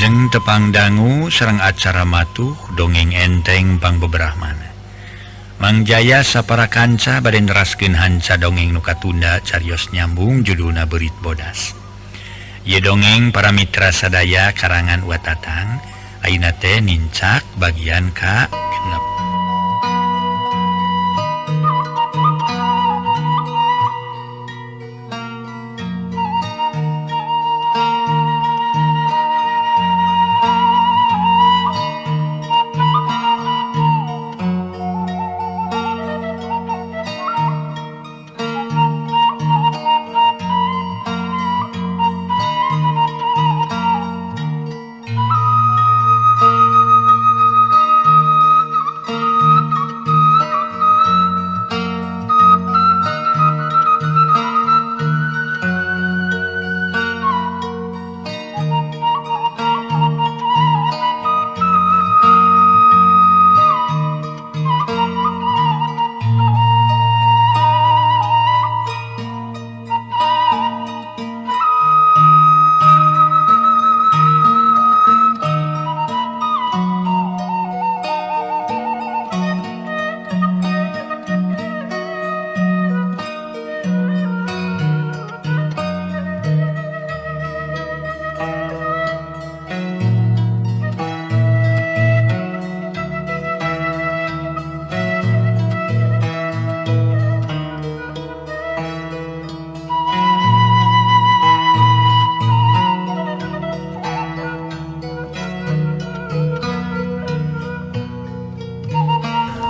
Wilujeng tepang dangu sareng acara matuh dongeng enteng pangbeberahmana. Mang Jaya sapara kanca bade neraskeun hanca dongeng nu katunda carios nyambung judulna Beurit Bodas. Ieu dongeng para mitra sadaya karangan Wa Tatang, ayeuna teh nincak bagian ka 6.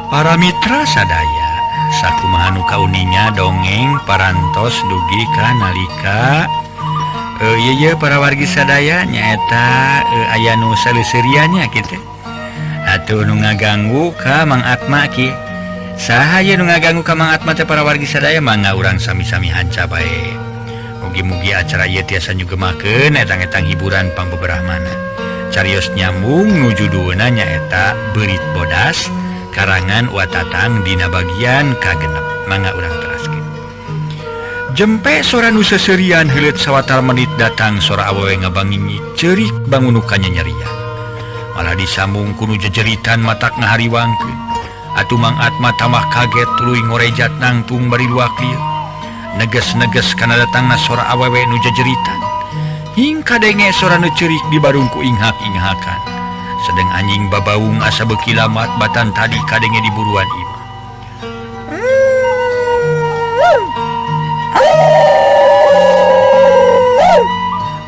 Para mitra sadaya, sakumaha nu kauninya dongeng parantos dugi ka nalika ieu para wargi sadaya nyaeta aya nu saleuseriannya kitu. Atuh nu ngaganggu ka Mang Atma ki. Saha ye nu ngaganggu ka Mang Atma teh para wargi sadaya mangga urang sami-sami hanca bae. Mugi-mugi acara ieu tiasa nyugemakeun etang-etang hiburan pangbeberahmana. Carios nyambung nu judulna nyaeta Beurit Bodas. Karangan Wa Tatang dina bagian kagenep. Mangga urang teraskeun. Jempe sora nu seserian heuleut sawatar menit datang sora awewe ngabangingi ceurik bangunuka nyanyarian. Malah disambung ku nu jejeritan matak ngahariwangkeun. Atuh Mang Atma tambah kaget tuluy ngorejat nangtung bari luak lieu. Neges-neges kana datangna sora awewe nu jejeritan. Hingga kadenge sora nu ceurik di barungku inghak-inghakan. Sedeng anjing babaung asa beuki lamat batan tadi kadenge di buruan imah.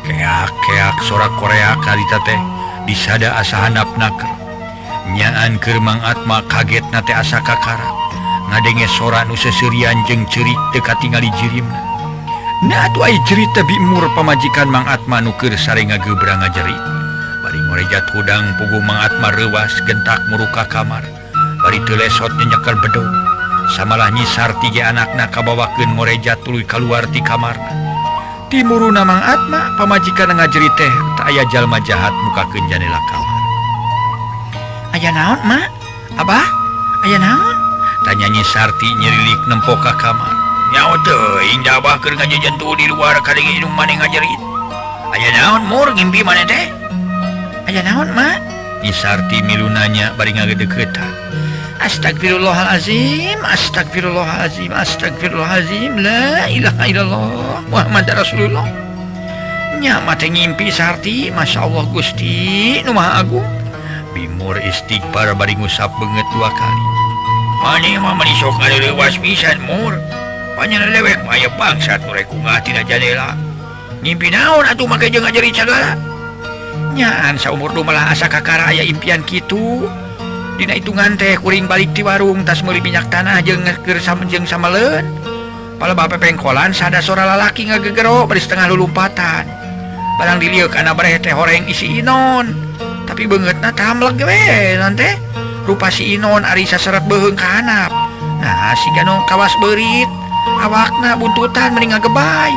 Keak-keak sora Korea karita teh disada asa handap naker. Nyaan keur Mang Atma kaget na teh asa kakara. Ngadenge sora nu seserian jeung ceurik teu katingali jirimna. Nah atuh ai jerit teh bimur pamajikan Mang Atma nu keur sare ngagebrang ngajerit. Bari ngorejat hudang puguh Mang Atma reuwas gentak muruka kamar. Bari teu lesot nyekel bedog. Samalah Nyi Sarti ge anakna kabawakeun ngorejat tuluy kaluar ti kamarna. Timuruna Mang Atma pamajikan ngajerit teh teu aya jalma jahat mukakeun janela kamar. Aya naon, Mak? Abah? Aya naon? Tanya Nyi Sarti nyerilik nempo ka kamar. Nyaho teuing da abah keur ngajejentu di luar kadenge indung maneh ngajerit. Aya naon mur ngimpi maneh teh? Aya naon, Mak? Nyi Sarti milu nanya bari ngagedeukeutan. Astagfirullahalazim, astagfirullahalazim, astagfirullahalazim, la ilaha illallah, Muhammad Rasulullah. Nya mah teh ngimpi Sarti, Masya Allah Gusti, nu Maha Agung. Bimur istighfar bari ngusap beungeut dua kali. Mane mah mani sok ngareuwas pisan mur. Panjang lewek mah aya bangsat nu rek ungah tina jadela. Ngimpi naon atuh make jeung ngajerit sagala. Nyaan saumur du malah asa kakara aya impian kitu. Dina hitungan teh kuring balik ti warung tas meuli minyak tanah jeung keur jeung sameleun. Palebah pepengkolan sada sora lalaki ngagegero bari setengah lulumpatan. Barang dilieu kana bareh teh horeng isi Inon. Tapi beungeutna tamleg we teh. Rupa si Inon ari saseret beuheung ka handap. Nah siga nu kawas beurit. Awakna buntutan meni ngagebay.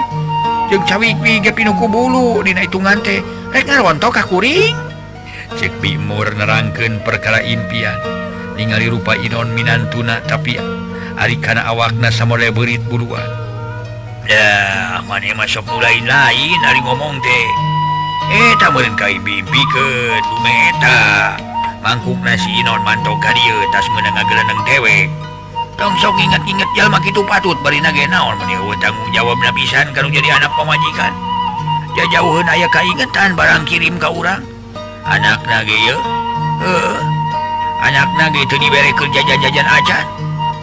Jeung cawik ge pinuh ku bulu dina hitungan teh. Rek ngarontok ka kuring. Cek Bimur nerangkeun perkara impian. Ningali rupa Inon minantuna tapi ari kana awakna samole beurit buluan. Dah, maneh mah sok nu lain-lain ari ngomong teh. Eta meureun ka impi-impikeun dumeh eta. Mangkuk nasi Inon mantog ka dieu tas meunang ngageleneng dewek. Tong sok inget-inget jalma kitu patut bari na ge naon meni eueuh tanggung jawabna pisan kana jadi anak pamajikan. Jajauheun aya kaingetan barang kirim ka urang. Anakna ge yeuh. Heuh. Anakna ge teu dibere keur jajan-jajan acan.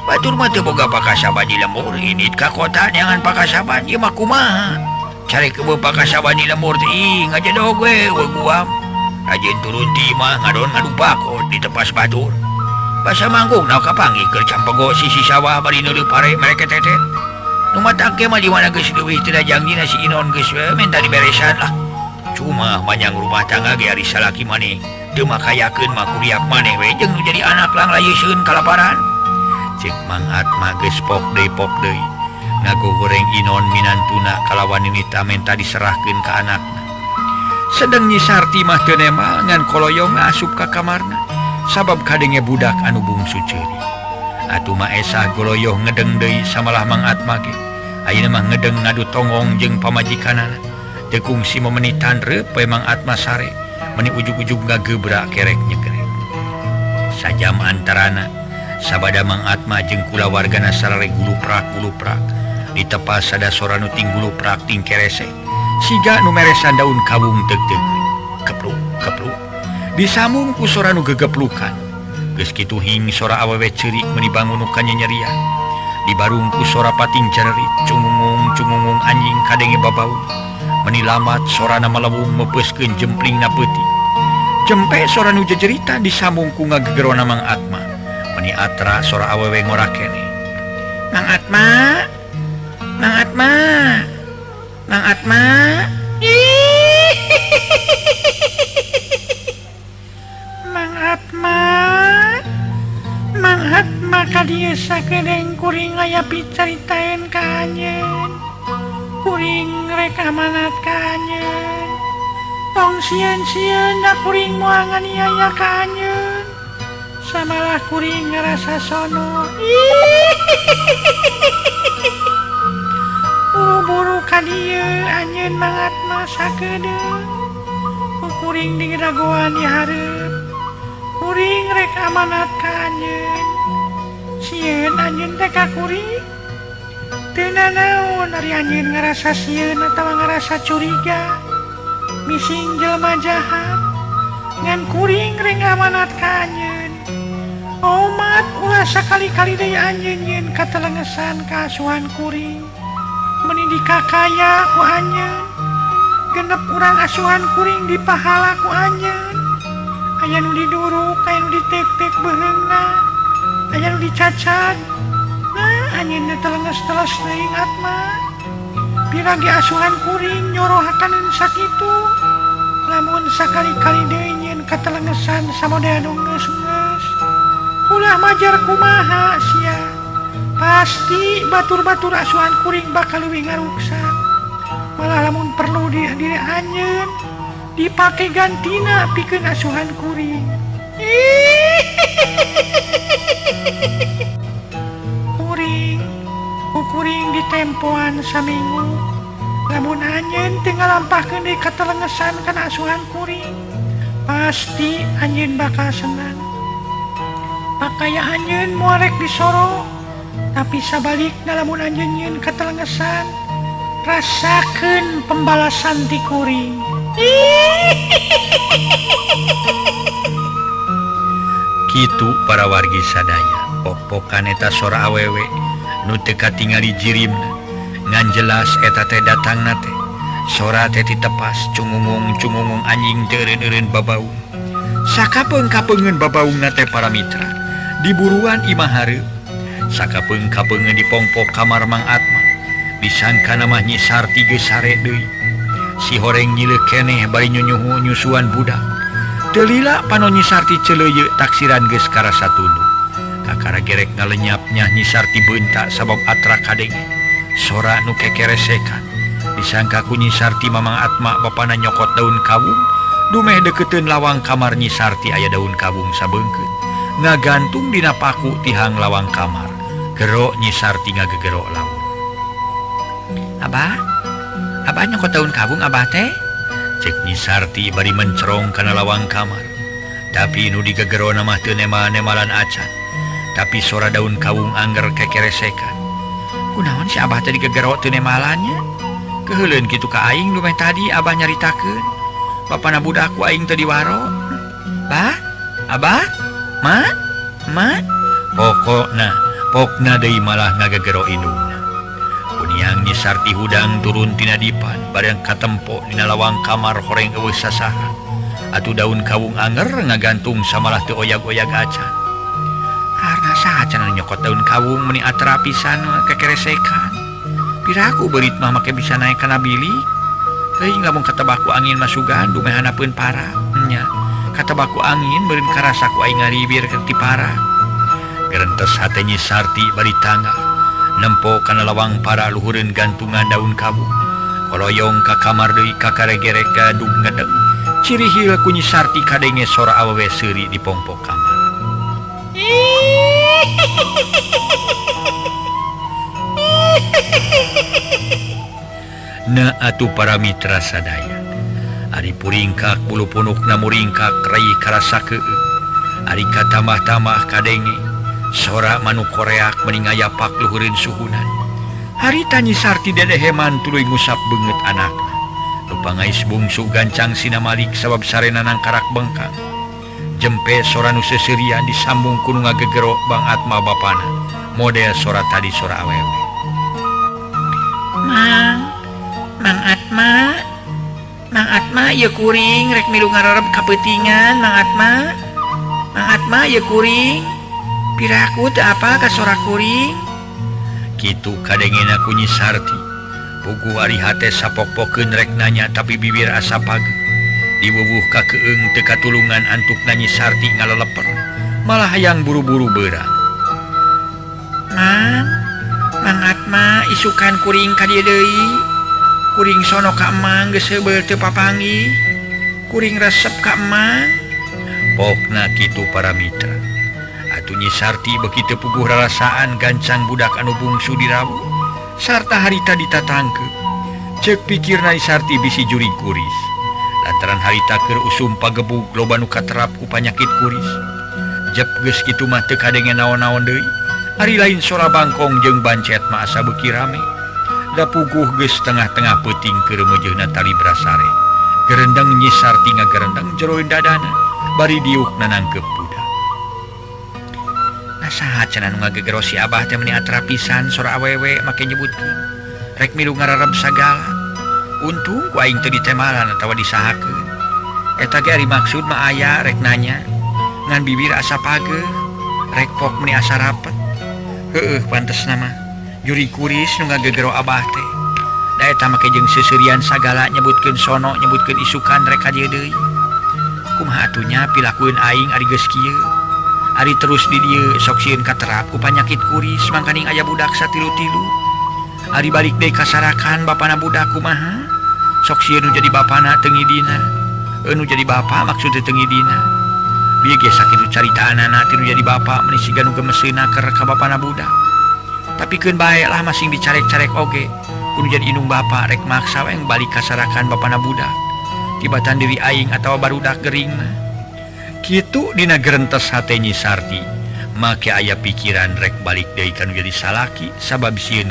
Batur mah teu boga pakasaban di lembur, indit ka kota neangan pakasaban ieu mah kumaha. Cari kebeu pakasaban di lembur teh ih ngajedog we eueuh guam. Rajin turun ti imah ngadon ngadu bako di tepas batur. Basa mangkuk na kapanggih keur campego sisi sawah bari neuleuh pare mereka tete. Nu matak ge mah di mana geus leuwih teu jangjina si Inon geus we menta diberesan lah. Cuma manyang rumah tangga ge ari salaki maneh teu makayakeun mah kuriak maneh we jeung nu jadi anak lang layeuseun kalaparan. Cek Mang Atma geus pok deui ngagogoreng Inon minantuna kalawan ninita menta diserahkeun ka anakna. Sedeng Nyi Sarti mah teu nemal ngan koloyong asup ka kamarna sabab kadenge budak anu bungsu ceurik. Atuh mah esah goloyoh ngedeng deui samalah Mang Atma ge. Ayeuna mah ngedeng ngadu tonggong jeung pamajikanana. Teu kungsi memenitan reup we Mang Atma sare meni ujug-ujug ngagebrak kerek nyegerek. Sajam antarana sabada Mang Atma jeung kulawargana sarare guluprak-guluprak ditepas sada sora nu ting guluprak ting kerese. Siga nu meresan daun kawung teug-teugeun. Kepluk kepluk disambung ku sora nu gegeplukan. Geus kitu hing sora awewe ceurik meuni bangun nu kanyenyerian. Dibarung ku sora pating cererit cungungung cungungung anjing kadenge babau. Meni lamat sorana malewung meupeuskeun jemplingna peuting. Jempe sora nu jejeritan disambung ku ngagegerona Mang Atma. Meni atra sora awewe ngora keneh. Mang Atma, Mang Atma, Mang Atma. Mang Atma, Mang Atma ka dieu sakedeung kuring aya picaritaeun ka anjeun. Kuring rek amanat ka anjeun. Tong sieun-sieun da kuring moal nganiaya ka anjeun. Samalah kuring ngarasa sono. Buru-buru ka dieu anjeun Mang Atma sakedeung. Ku kuring digeragoan di hareup. Kuring rek amanat ka anjeun. Sieun anjeun teh ka kuring. Teu nanaon ari anjeun ngarasa sieun atawa ngarasa curiga. Mising jelema jahat. Ngan kuring rek amanat ka anjeun. Omat ulah sakali-kali deui anjeun yeun katelengesan ka asuhan kuring. Meni dikakaya ku anjeun. Genep urang asuhan kuring dipahala ku anjeun. Aya nu diduruk, aya nu ditek-tek beuheungna, aya nu dicacag. Nah, anjeun teh telenges-teles teuing Atma. Pira ge asuhan kuring nyorohakaneun sakitu. Lamun sakali-kali deui nyeun katelengesan samodel nu geus-geus. Ulah majar kumaha sia. Pasti batur-batur asuhan kuring bakal leuwih ngaruksak. Malah lamun perlu di diri anjeun dipake gantina pikeun asuhan kuring. Kuring, ku kuring ditempoan saminggu. Lamun anjeun teu ngalampahkeun deui katelengesan kana asuhan kuring, pasti anjeun bakal senang. Pakaya anjeun moal rek disoro, tapi sabalikna lamun anjeun nyieun katelengesan, rasakeun pembalasan ti kuring. Kitu para wargi sadaya, pok-pokan eta sora awewe nu teu katingali jirimna, ngan jelas eta teh datangna teh. Sora teh ditepas cungungung-cungungung anjing teu eureun-eureun babaung. Sakapeung-kapeungeun babaungna teh para mitra. Diburuan imah hareup. Sakapeung-kapeungeun dipongpok kamar Mang Atma. Disangkana mah Nyi Sarti geus sare deui. Si horeng nyileuh keneh bari nyunyuhu nyusuan budak. Teu lila panon Nyi Sarti celeuyeuh taksiran geus karasa tunduh. Kakara gerek ngalenyap nyah Nyi Sarti beunta sabab atra kadenge. Sora nu kekeresekan. Disangka ku Nyi Sarti Mamang Atma bapana nyokot daun kawung. Dumeh deketeun lawang kamar Nyi Sarti aya daun kawung sabeungkeut. Ngagantung dina paku tihang lawang kamar. Gero Nyi Sarti ngagegero lamun. Abah? Abah nyokot daun kawung abah teh? Cek Nyi Sarti bari mencerong kana lawang kamar. Tapi nu digegerona mah teu nemal-nemalan acan. Tapi sora daun kawung angger kekeresekan. Kunaon si abah teh digegero teu nemalannya? Keheuleun kitu ka aing dumeh tadi abah nyaritakeun. Bapana budak ku aing teu diwaro. Bah? Abah? Ma? Ma? Pokokna, pokna deui malah ngagegero indungna. Kuniang Nyi Sarti hudang turun tina dipan bareng katempo dina lawang kamar horeng eueuh sasaha. Atuh daun kawung anger ngagantung samalah teu oyag-oyag acan. Karena saha cenah nyokot daun kawung meuni atra pisan kekeresekan. Piraku beurit mah make bisa naek kana bilik. Teuing lamun katebaku angin masugan dumeh hanapeun para. Nya, katebaku angin meureun karasa ku aing ngaribir ti para. Gerentes hate Nyi Sarti bari tangga. Nempo kana lawang para luhureun gantungan daun kawung. Koloyong ka kamar deui kakaregerek gadug ngedeg. Ciri hil ku Nyi Sarti kadenge sora awewe seuri di pongpok kamar. Na atuh para mitra sadaya. Ari puringkak bulu punukna muringkak rai karasa keuk. Ari katamah-tamah kadenge sora manuk koreak meni ngayapak luhureun suhunan. Harita Nyi Sarti dedeheman tuluy ngusap beungeut anakna. Nu pangais bungsu gancang sinamalik sabab sarena nangkarak bengkang. Jempe sora nu seuseurian disambung ku nu ngagegero Bang Atma bapana. Model sora tadi sora awewe. Mang, Mang Atma, Mang Atma ieu kuring rek milu ngarareb kapeutingan Mang Atma. Mang Atma ieu kuring. Piraku teu apal ka sora kuring. Kitu kadengena ku Nyi Sarti. Puguh ari hate sapok-pokeun rek nanya tapi bibir asa pageuh. Diwuwuh ka keung teu katulungan antukna Nyi Sarti ngaleleper. Malah hayang buru-buru beurang. Mang, Mang Atma isukan kuring ka dieu deui. Kuring sono ka emang geus heubeul teu papanggih. Kuring resep ka emang. Pokna kitu para mitra. Atuh Nyi Sarti beuki teu puguh rarasaan gancang budak anu bungsu dirawu sarta harita ditatangkeub. Ceuk pikirna Nyi Sarti bisi jurig kuris. Lantaran harita keur usum pagebug loba nu katerap ku panyakit kuris. Jep geus kitu mah teu kadenge naon-naon deui. Ari lain sora bangkong jeung bancet mah asa beuki rame. Da puguh geus tengah-tengah peuting keur meujeuna tali brasare. Gerendeng Nyi Sarti ngagerendeng jeroeun dadana bari diuk nanangkeup budak. Nah saha cenah nu ngagegero si abah teh meuni atra pisan sora awewe make nyebutkeun. Rek milu ngarareb sagala. Untung ku aing teu ditemalan atawa disahakeun. Eta ge ari maksud mah aya rek nanya. Ngan bibir asa pageuh, rek pok meuni asa rapet. Heueuh pantesna mah. Juri kuris nu ngagegero abah teh. Da eta make jeung seuseurian sagala nyebutkeun sono nyebutkeun isukan rek ka dieu deui. Kumaha atuh nya pilakueun aing ari geus kieu. Ari terus di dieu sok sieun katerap ku panyakit kuris mangkaning aya budak satilu-tilu. Ari balik deui kasarakan bapana budak kumaha? Sok sieun nu jadi bapana teu ngidina. Nu jadi bapa maksud teu ngidina. Bieu ge sakitu caritaanana teu nu jadi bapa meuni siga nu gemeseuna keur ka bapana budak. Tapi keun bae lah masing dicarek-carek oge. Kudu jadi indung bapa rek maksa we balik kasarakan bapana budak. Tibatan diri aing atawa barudak gering mah. Kitu dina gerentes hate Nyi Sarti. Make aya pikiran rek balik deui ka nu jadi salaki sabab sieun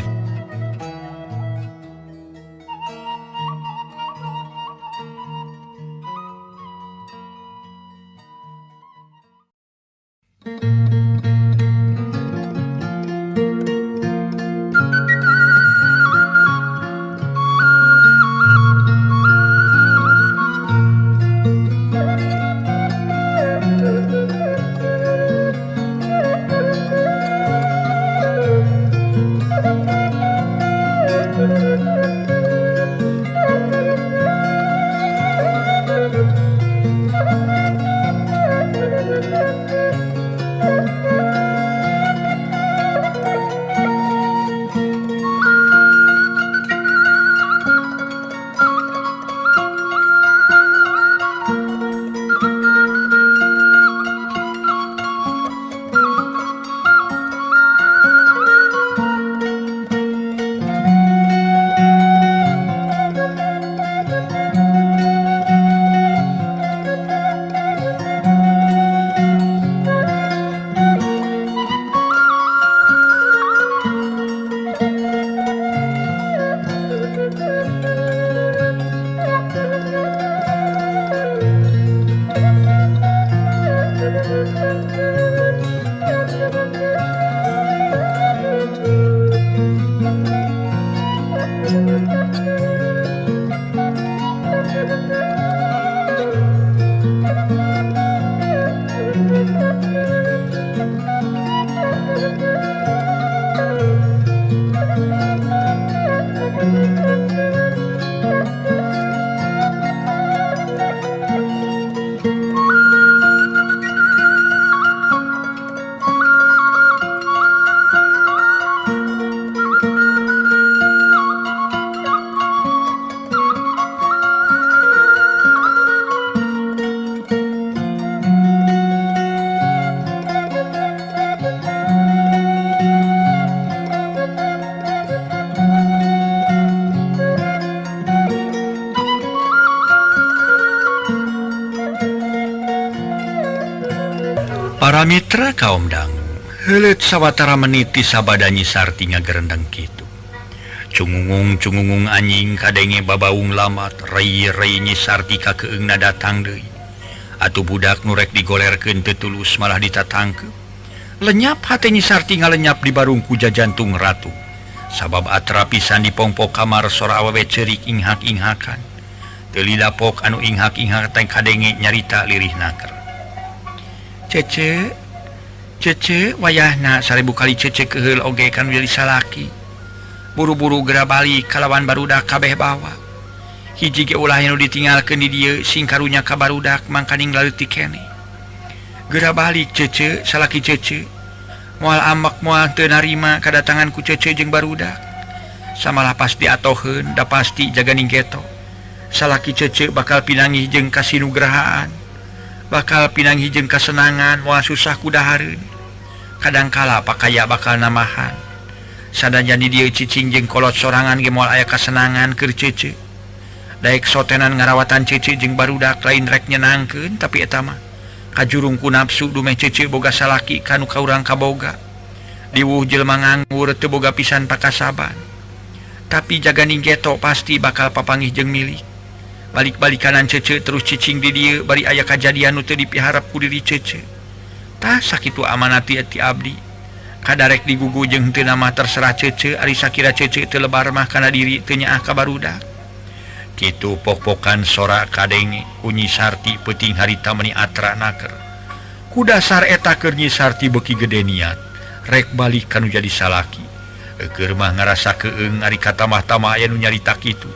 Para mitra kaum dangu, heuleut sawatara menit ti sabada Nyi Sarti ngagerendeng kitu. Cungungung-cungungung anjing kadenge babaung lamat, rei-rei Nyi Sarti kakeungna datang deui. Atuh budak nu rek digolerkeun teu tulus malah ditatangkeub. Lenyap hate Nyi Sarti ngalenyap di barungku jajantung ratu. Sabab atra pisan dipongpok kamar sora awewe ceurik inghak-inghakan. Teu lila pok anu inghak-inghak teh kadenge nyarita lirih naker. Cece, cece wayahna 1000 kali cece keheul oge kanu jadi salaki. Buru-buru geura balik kalawan barudak kabeh bawa. Hiji ge ulah nu ditinggalkeun di dieu sing karunya ka barudak mangkaning laleutik keneh. Geura balik cece, salaki cece. Moal ambek moal teu narima kadatangan ku cece jeung barudak. Samalah pasti atoheun, da pasti jaganing geto. Salaki cece bakal pinangih jeung kasinugrahaan. Bakal pinangih jeung kasenangan, moal susah ku dahareun. Kadangkala pakaya bakal namahan. Sanajan di dieu cicing jeung kolot sorangan ge moal aya kasenangan keur cece. Daek sotenan ngarawatan cece jeung barudak lain rek nyenangkeun tapi eta mah kajurung ku nafsu dumeh cece boga salaki kanu ka urang kaboga. Diwuh jelema nganggur teu boga pisan pakasaban. Tapi jaganing geto pasti bakal papangih jeung milik. Balik-balikanan cece terus cicing di dieu bari aya kajadian nu teu dipiharap ku diri cece. Tah sakitu amanat ti abdi. Kadarek digugu jeung teu nama terserah cece ari sakira cece teu lebar mah kana diri teu nyaah ka barudak. Kitu pok-pokan sora kadenge ku Nyi Sarti peuting harita meuni atra naker. Ku dasar eta keur Nyi Sarti beuki gede niat rek balik kanu jadi salaki. Keur mah ngarasa keung ari katamah-tamah aya nu nyarita kitu.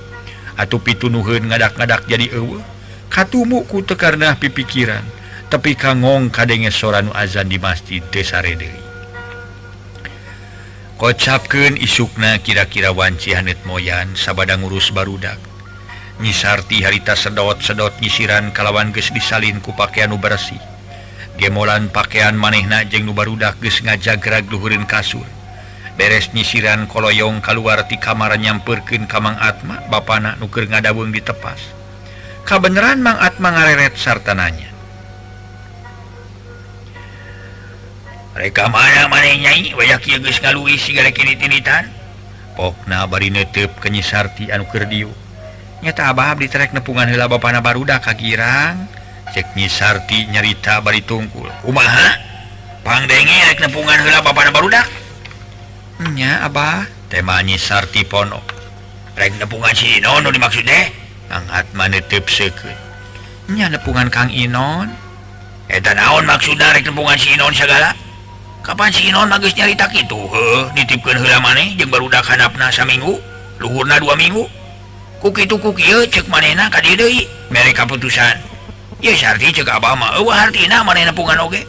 Atuh pitunuheun ngadak-ngadak jadi eueuh. Katumu ku teu karena pipikiran tepi ka ngong kadenge sora nu azan di masjid teu sare deui. Kocapkeun isukna kira-kira wanci haneut moyan sabada ngurus barudak. Nyi Sarti harita sedot-sedot nyisiran kalawan geus disalin ku pakaian nu bersih. Gemolan pakaian manehna jeung nu barudak geus ngajagrag luhureun kasur. Beres nyisiran koloyong kaluar ti kamar nyampeurkeun ka Mang Atma, bapana nu keur ngadaweung di tepas. Kabeneran Mang Atma ngareret sarta nanya. Reka mana maneh nyai wayah kieu geus ngaluih sigala kinit-kinitan? Pokna bari neuteup ka Nyi Sarti anu keur dieu. Nyata abah abdi terek nepungan heula bapana barudak ka girang. Cek Nyi Sarti nyarita bari tungkul. Kumaha? Pangdenge rek nepungan heula bapana barudak? Nya abah, tema Nyi Sarti ponok. Rek nepungan si Inon nu dimaksud teh? Mang Atma neuteup seukeut. Nya nepungan Kang Inon. Eta naon maksudna rek nepungan si Inon sagala? Kapan si Inon mah geus nyarita kitu? Heuh, nitipkeun heula maneh jeung barudak handapna saminggu, luhurna 2 minggu. Ku kitu ku kieu cek manehna ka dieu deui, mere kaputusan. Ye Sarti cek abah mah eueuh hartina manehna nepungan oge.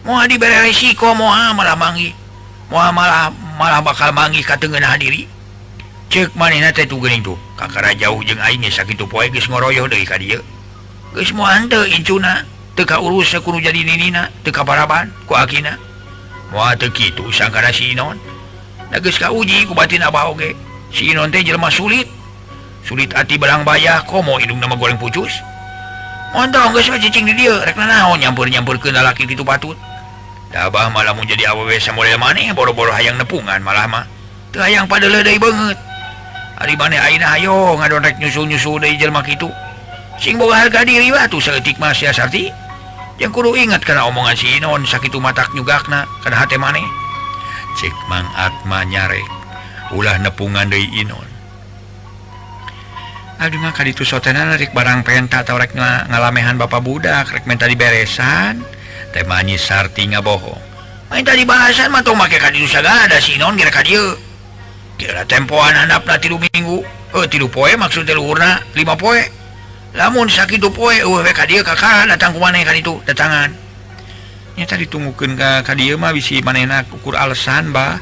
Moal dibere resiko moal malah manggih. Moal malah bakal manggih ka teu ngeunah diri. Cek manehna teh tuh geuning tuh, kakara jauh jeung aing ge sakitu poe geus ngoroyoh deui ka dieu. Geus moal henteu incuna, teu kaurus kudu jadi ninina, teu kabaraban ku akina. Moal teu kitu sangkana si Inon. Da geus kauji ku batin abah oge. Si Inon teh jelema sulit. Sulit ati belang bayah komo indungna mah goreng pucus. Montong geus we cicing di dieu rek nanaon nyampeur-nyampurkeun lalaki kitu patut. Da abah mah lamun jadi awewe samodel maneh boro-boro hayang nepungan malah mah. Teu hayang padeuleuh deui beungeut. Ari maneh ayeuna hayo ngadon rek nyusul-nyusul deui jelema kitu. Sing boga harga diri we atuh saeutik mah sia Sarti. Yang kudu ingat kana omongan si Inon sakitu matak nyugakna kana hate maneh. Cek Mang Atma nyarek ulah nepungan deui Inon. Aduh mah kaditu sotenan rek barang penta atau rek ngalamehan bapa budak rek minta diberesan. Tema Nyi Sarti ngabohong. Minta dibahasan mah tong make kaditu sagala da si Inon geura ka dieu. Kira tempoan handapna 3 minggu. 3 poe maksud teh luhurna 5 poe. Lamun sakitu poe eueuh we ka dieu kakara datang ku maneh ka ditu datangan. Nya tadi ditunggukeun ka dieu mah bisi manehna ukur alasan bah.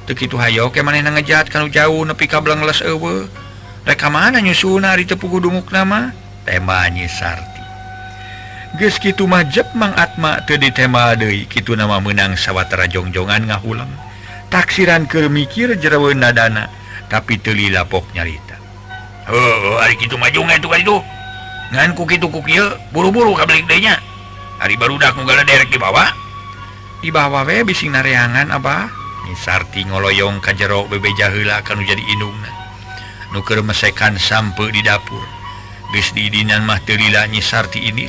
Teu kitu hayo ke manehna ngejat kanu jauh nepi ka blengles eueuh. Rek ka mana nyusulna ari teu puguh dumukna mah? Tema Nyi Sarti. Geus kitu mah jep Mang Atma teu ditema deui kitu nama meunang sawatara jongjongan ngahuleng. Taksiran keur mikir jereweun nadana tapi teu lila pok nyarita. Heuh ari kitu mah junge tu ka ditu. Ngan ku kitu ku kieu buru-buru kabelik deui nya. Ari barudak nu gala derek dibawa. Dibawa we bising nareangan Abah. Nyi Sarti ngoloyong ka jero bebeja heula ka nu jadi indungna. Nu keur mesekan sampe di dapur. Geus diidinan mah teu lila Nyi Sarti ini.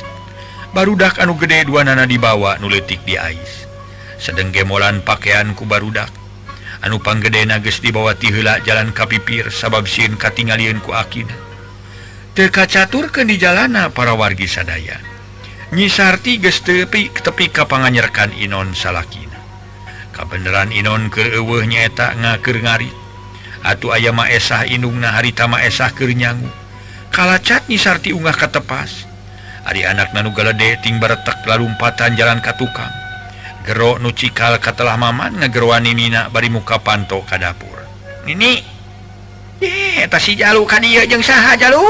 Barudak anu gede duanana dibawa nu leutik diais. Sedeng gemolan pakaian ku barudak. Anu panggedena geus dibawa ti heula jalan ka pipir sabab sieun katingalieun ku akina. Teu kacaturkeun di jalana para wargi sadaya. Nyi Sarti geus tepi tepi ka panganyerkan Inon salakina. Kabeneran Inon keur eueuh nyaeta ngakeur ngarit. Atuh aya Maesah indungna harita Maesah keur nyangu. Kalacat Nyi Sarti ungah ka tepas. Ari anakna nu galede ting baretek lalumpatan jalan ka tukang. Gero nu cikal katelah Maman ngageroan Nina bari muka panto ka dapur. Nini, eta si Jalu ka dieu jeung saha Jalu?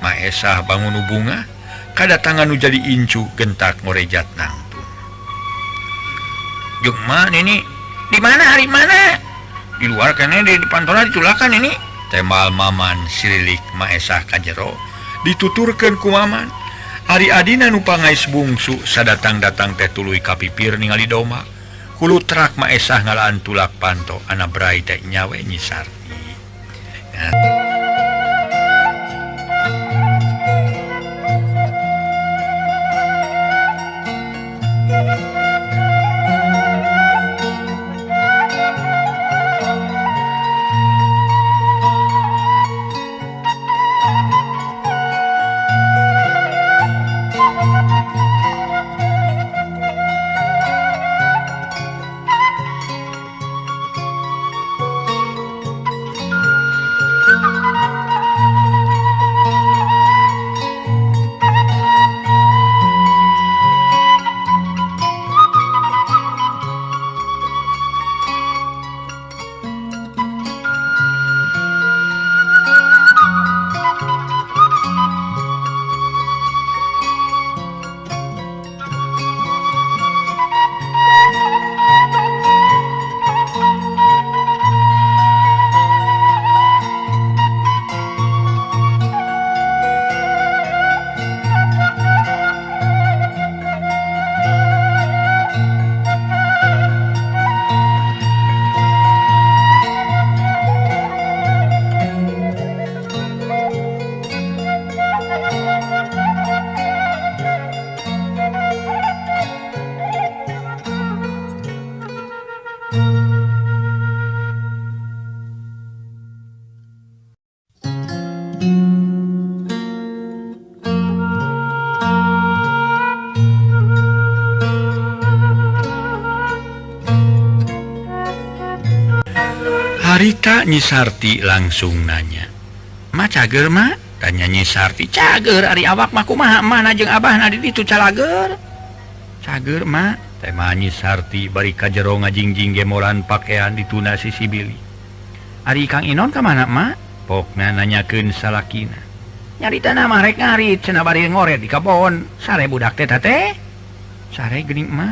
Maesah bangun nu bunga, kadatangan nu jadi incu gentak ngorejat nangtung. Jeung ma Nini, di mana hari mana? Di luar kene di pantona ditulakan Nini. Temal Maman sirilik Maesah ka jero, dituturkeun ku Maman. Ari adina nu pangais bungsu sadatang-datang teh tuluy ka pipir ningali doma. Hulu trak Maesah ngalaan tulak panto ana brai teh nyawe Nyi Sarti. Harita Nyi Sarti langsung nanya. Ma cager ma? Tanya Nyi Sarti. Cager ari awak mah kumaha mana jeung abahna di ditu calager. Cager ma? Tema Nyi Sarti bari ka jero ngajingjing gemolan pakaian dituna sisi bili. Ari Kang Inon ka mana ma? Pokna nanyakeun salakina. Nyaritana mah rek ngarit cenah bari ngoret di kebon. Sare budak teh teh? Sare geuning ma?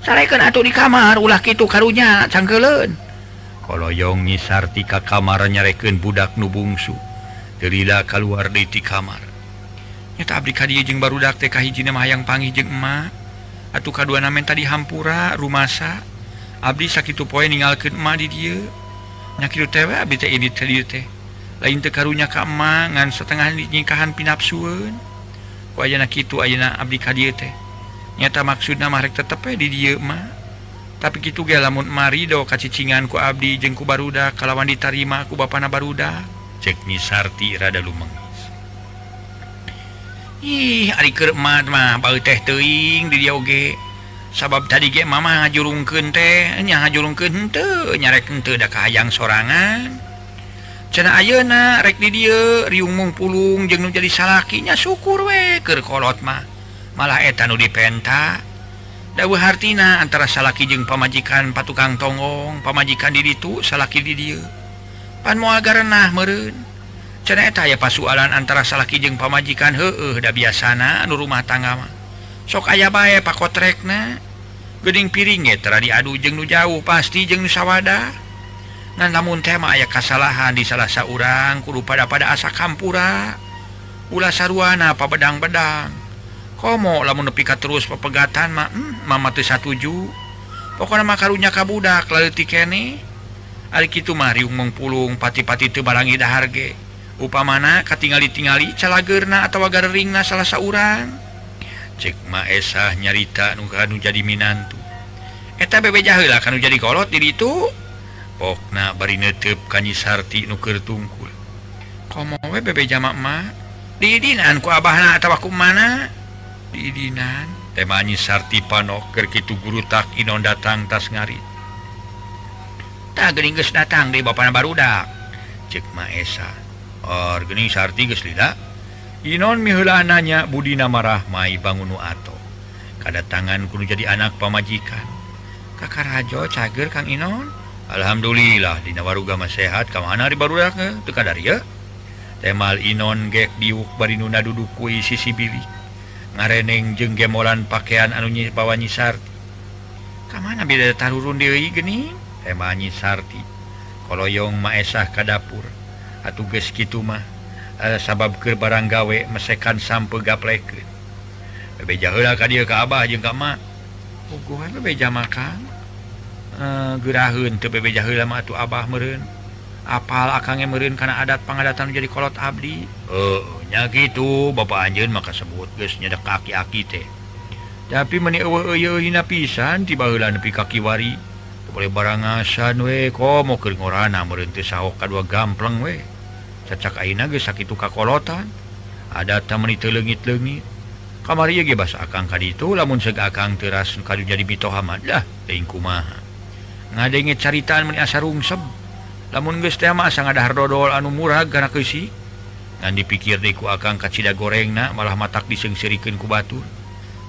Sarekeun atuh di kamar ulah kitu karunya cangkeuleun. Koloyong Nyi Sarti ka kamar nyarekeun budak nu bungsu. Teu lila kaluar deui ti kamar. Nyata abdi ka dieu jeung barudak teh kahijina mah hayang panggih jeung emak. Atuh kaduana menta dihampura rumasa. Abdi sakitu poe ninggalkeun emak di dieu. Nya kitu teh we abdi teh ini teh dieu teh. Lain teu karunya ka emak ngan satengah nyingkahan pinapsueun. Ku ayana kitu ayeuna abdi ka dieu teh. Nyata maksudna mah rek tetep we di dieu mah. Tapi kitu ge lamun marido kacicingan ku abdi jeung ku barudak kalawan ditarima ku bapana barudak. Cek Nyi Sarti rada lumengis. Ih, ari keur emak mah bau teh teuing di dieu oge. Sabab tadi ge mama ngajurungkeun teh, nya ngajurungkeun henteu, nyarek henteu da kahayang sorangan. Cenah ayeuna rek di dieu riung mung pulung jeung nu jadi salaki nya syukur we keur kolot mah. Malah eta nu dipenta. Dawuh hartina antara salaki jeung pamajikan patukang tonggong, pamajikan di ditu, salaki di dieu. Pan moal garenah meureun. Cenah eta aya pasualan antara salaki jeung pamajikan heueuh da biasana anu rumah tangga mah. Sok aya bae pakotrekna. Geuning piring ge tara diadu jeung nu jauh pasti jeung nu sawada. Ngan lamun teh mah aya kasalahan di salah saurang kudu pada asa kampura. Ulah saruana pabedang-bedang. Komo lamun nepi ka terus papegatan mah mama teu satuju. Pokona mah karunya ka budak leutik keneh. Ari kitu mah riung mengpulung pati-pati teu barangi dahar ge. Upamana katingali-tingali calageurna atawa gareringna salah saurang. Cek Maesah nyarita nu kanu jadi minantu. Eta bebeja heula kanu jadi kolot di ditu. Pokna bari neuteup ka Nyi Sarti nu keur tungkul. Komo we bebeja mah diidinan ku abahna atawa ku mana? Diidinan. Tema Nyi Sarti panok keur kitu gurutak Inon datang tas ngarit. Tah geuning geus datang deui bapana barudak. Ceuk Maesa. Or geuning Sarti geus lila. Inon miheula nanya budina marah mai bangun nu ato. Kadatangan kudu jadi anak pamajikan. Kakarajo cager Kang Inon. Alhamdulillah dina waruga mah sehat ka mana ari barudak teu kadarieu. Temal Inon gek diuk bari nu duduk ku sisi bilik. Ngareneng jeung gemolan pakaian anu bawa Nyi Sarti. Ka mana beda tarurun deui geuning? Tema Nyi Sarti. Koloyong Maesah ka dapur. Atuh geus kitu mah sabab keur barang gawe mesekan sampe gaplekeun. Bebeja heula ka dieu ka abah jeung ka emak. Puguh we bebeja mah Kang. Geraheun teu bebeja heula mah atuh abah meureun. Apal akang ge meureun kana adat pangadatan jadi kolot abdi. Heuh, nya kitu bapa anjeun mah kasebut geus nyedek aki-aki teh. Tapi meuni eueuh eueuhna pisan ti baheula nepi ka kiwari. Teu boleh barangasan we komo keur ngorana meureun teu sahok kadua gampleng we. Cacak ayeuna geus sakitu kakolotan. Adat teh meuni teu leungit-leungit. Kamari ge basa akang ka ditu lamun seug akang teu ras kadu jadi mitoha mah dah teuing kumaha. Ngadenge caritaan meuni asa rungseb. Lamun geus teh mah asa ngadahar dodol anu murag kana keusi. Ngan dipikir deui ku akang kacida gorengna malah matak diseungseurikeun ku batur.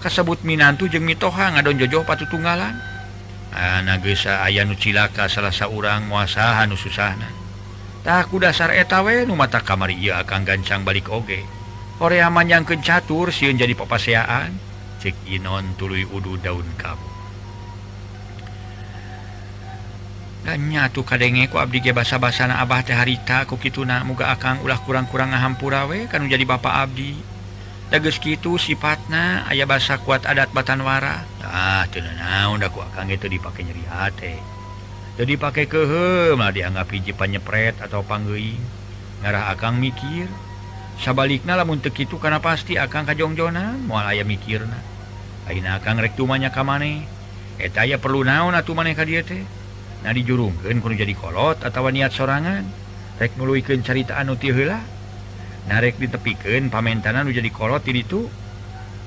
Kasebut minantu jeung mitoha ngadon jojoh patutunggalan. Ana geus aya nu cilaka salah saurang moal saha nu susahna. Tah ku dasar eta we nu matak kamari ieu akang gancang balik oge. Horea manjangkeun catur sieun jadi papaseaan. Ceuk Inon tuluy udu daun kabu. Dan nyatu kadenge ku abdi ge basa-basana abah teh harita ku kituna muga akang ulah kurang-kurang ngahampura we kanu jadi bapa abdi. Da geus kitu sifatna aya basa kuat adat batanwara. Ah teu naon da ku akang ge teu dipake nyeri hate. Teu dipake keuheum lah dianggap hiji panyepret atau panggeuing. Ngarah akang mikir. Sabalikna lamun teu kitu kana pasti akang kajongjonan moal aya mikirna. Ayeuna akang rek tumanya ka maneh. Eta aya perlu naon atuh maneh ka dieu teh? Nah dijurungkeun kudu jadi kolot atawa niat sorangan rek nuluykeun carita anu ti heula nah rek ditepikeun pamentanan nu jadi kolot ti ditu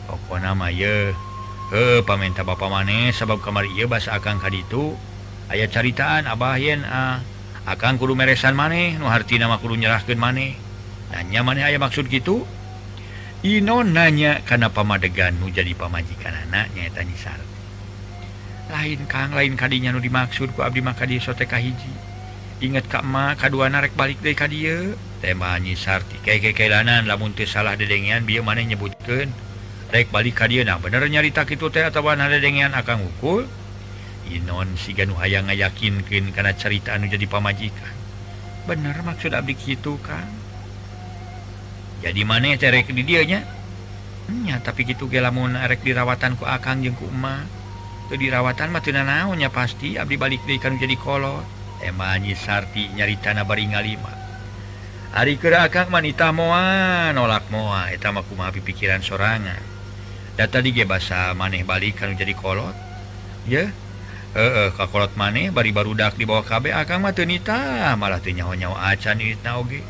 pokona mah ye heuh pamenta bapa maneh sabab kamari ieu basa akang ka ditu aya caritaan abah yen akang kudu meresan maneh nu hartina mah kudu nyerahkeun maneh nanya maneh aya maksud kitu Inon nanya kana pamadegan nu jadi pamajikanana nyaeta Nyi Sarti. Lain Kang, lain kadinya nu dimaksud ku abdi mah ka dieu sote kahiji. Inget ka emak kaduana rek balik deui ka dieu. Tema Nyi Sarti keke-kelanan lamun teu salah dedengean bieu maneh nyebutkeun rek balik ka dieu. Nah bener nyarita kitu teh atawa dedengean akang ukul. Inon siga nu hayang ngayakinkeun kana carita anu jadi pamajikan. Bener maksud abdi kitu Kang. Jadi maneh teh rek di dieu nya? Nya tapi kitu ge lamun rek dirawatan ku akang jeung ku emak. Teu dirawatan mah teu nanaon nya pasti abdi balik deui kanu jadi kolot. Tema Nyi Sarti nyaritana bari ngalima. Ari keur akang mah nitah moal nolak moal eta mah kumaha pipikiran sorangan. Da tadi ge basa maneh balik kanu jadi kolot. Ye. Heeh ka kolot maneh bari barudak dibawa kabeh akang mah teu nitah malah teu nyaho-nyaho acan nitah oge.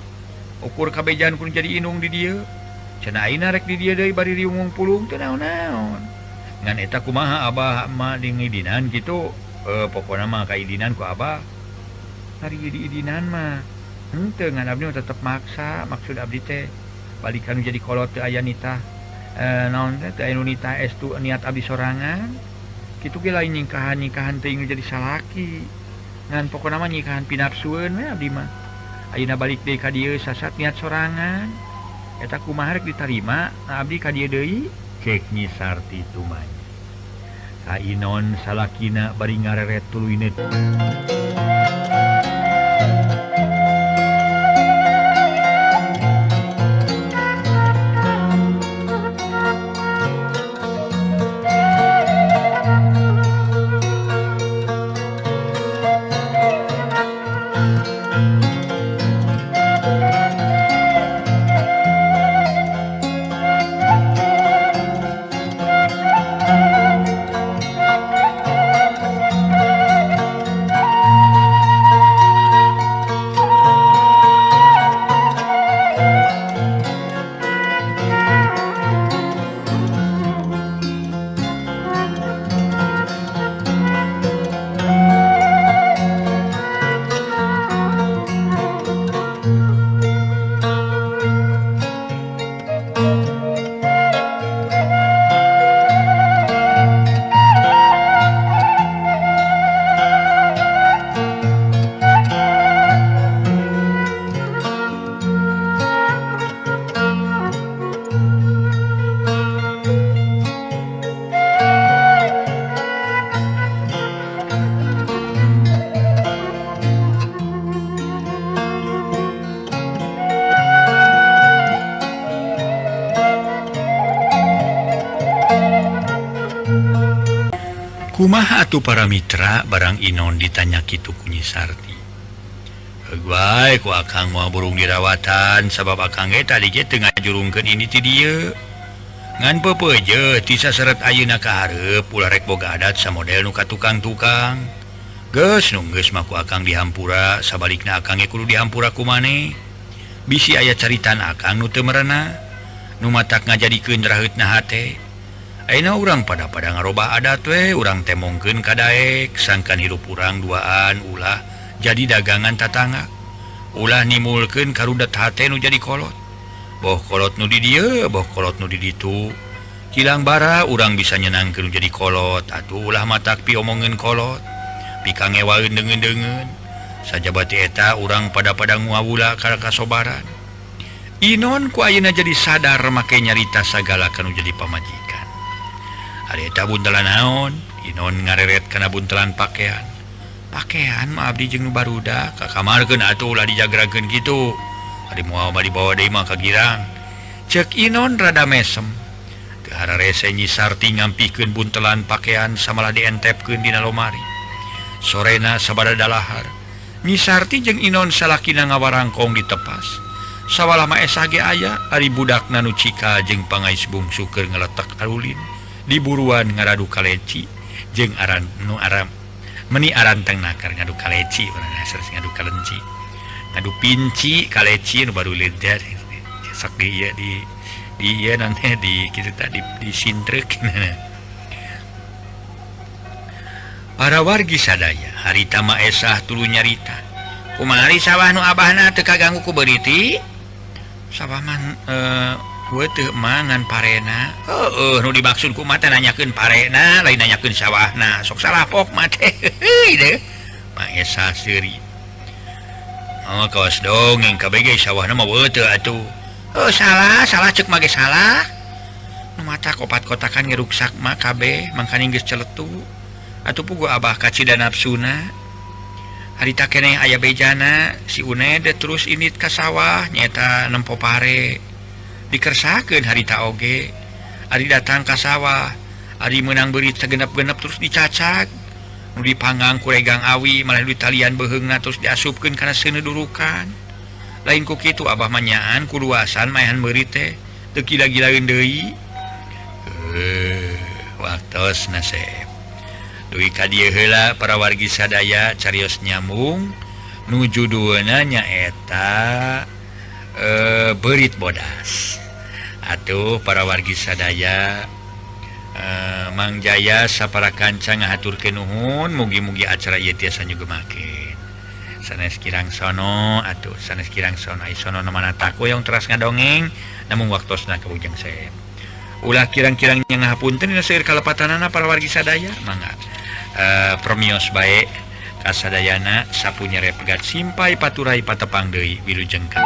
Ukur kabejan kudu jadi inung di dieu. Cenah ayeuna rek di dieu deui bari riungung pulung teu naon-naon. Ngan eta kumaha abah emak diidinan kitu pokona mah kaidinan ku abah. Hari diidinan mah henteu ngan abdi tetep maksa maksud abdi teh balikan jadi kolot teu aya nitah naon teh teu aya nu nitah estu niat abdi sorangan kitu ge lain nyingkahan-nyingkahan teuing jadi salaki ngan pokona mah nyingkahan pinapsueun we abdi mah. Ayeuna balik deui ka dieu sasat niat sorangan eta kumaha rek ditarima abdi ka dieu deui. Cek Nyi Sarti tumanya. Ka Inon salakina bari ngareret tuluy. Kumaha atuh para mitra barang Inon ditanya kitu ku Nyi Sarti. Heug ku akang moal burung dirawatan sabab akang ge tadi ge teu ngajurungkeun ini ti dieu. Ngan peupeuje ti saseret ayeuna ka hareup ulah rek boga adat samodel nu ka tukang-tukang. Geus nu geus mah ku akang dihampura, sabalikna akang ge kudu dihampura ku maneh. Bisi aya caritan akang nu teu merenah, nu matak ngajadikeun raheutna hate. Ayeuna urang pada-pada ngarobah adat we, urang temongkeun ka daek, sangkan hirup urang duaan ulah jadi dagangan tatangga. Ulah nimulkeun karudet hate nu jadi kolot. Boh kolot nu di dieu, boh kolot nu di ditu. Kilang bara urang bisa nyenangkeun nu jadi kolot, atuh ulah matak piomongeun kolot. Pikangewaeun deungeun-deungeun. Sajabati eta urang pada-pada nguawula ka kasobaran. Inon ku ayeuna jadi sadar make nyarita sagala kanu jadi pamajikan. Ari eta buntelan naon? Inon ngareret kana buntelan pakaian. Pakaian mah abdi jeung nu barudak ka kamarkeun atuh ulah dijagrakeun kitu. Ari moal mah dibawa deui mah ka girang. Ceuk Inon rada mesem. Teu hararese Nyi Sarti ngampikeun buntelan pakaian samalah dientepkeun dina lomari. Sorena sabada dalahar. Nyi Sarti jeung Inon salakina ngawarangkong ditepas. Sawalah mah esah ge aya ari budakna nu cika jeung pangais bungsu keur ngaletek arulin. Diburuan ngaradu kaleci jeung aran nu aram meni aranteng nakar ngadu kaleci urang ngadu kalenci ngadu pinci kaleci nu baru leder sok di ieu di ieu nanti di kitu tadi di sintrek. Para wargi sadaya harita mah esah tuluy nyarita kumaha sawah nu abahna teu kaganggu ku beuriti sawah mah teu mangan parena. Heueuh nu dimaksud ku mah teh nanyakeun parena lain nanyakeun sawahna sok salah pok mah teh deui mah esa seuri. Oh kawas dongeng kabeh ge sawahna mah teu atuh. Heuh salah salah ceuk mah ge salah. Nu matak opat kotakan ngeruksak mah kabeh mangkaning geus celetu. Atuh puguh abah kacida nafsuna. Harita keneh aya bejana si Uned terus init ka sawah nyaeta nempo pare. Dikersakeun harita oge ari datang ka sawah ari meunang beurit sagenep-genep terus dicacag nu dipanggang ku regang awi malah ditalian beuheungna terus diasupkeun kana seuneu durukan lain ku kitu abah mah nyaan ku luasan maehan beurit teh teu gila-gilaeun deui. Waktos naseb dugi ka dieu heula para wargi sadaya carios nyambung nu judulna nyaeta Beurit Bodas. Atuh para wargi sadaya Mang Jaya sapara kanca ngahaturkeun nuhun mugi-mugi acara ieu tiasa nyugemakeun. Sanes kirang sono atuh sanes kirang sono ai sono nu mana taku yang teras ngadongeng namun waktosna kabujeng seep. Ulah kirang-kirang nya ngahapunten dina seueur kalepatanana para wargi sadaya mangga permios bae kasadayana sapu nyere pegat simpai paturai patepang deui wilujeng ka.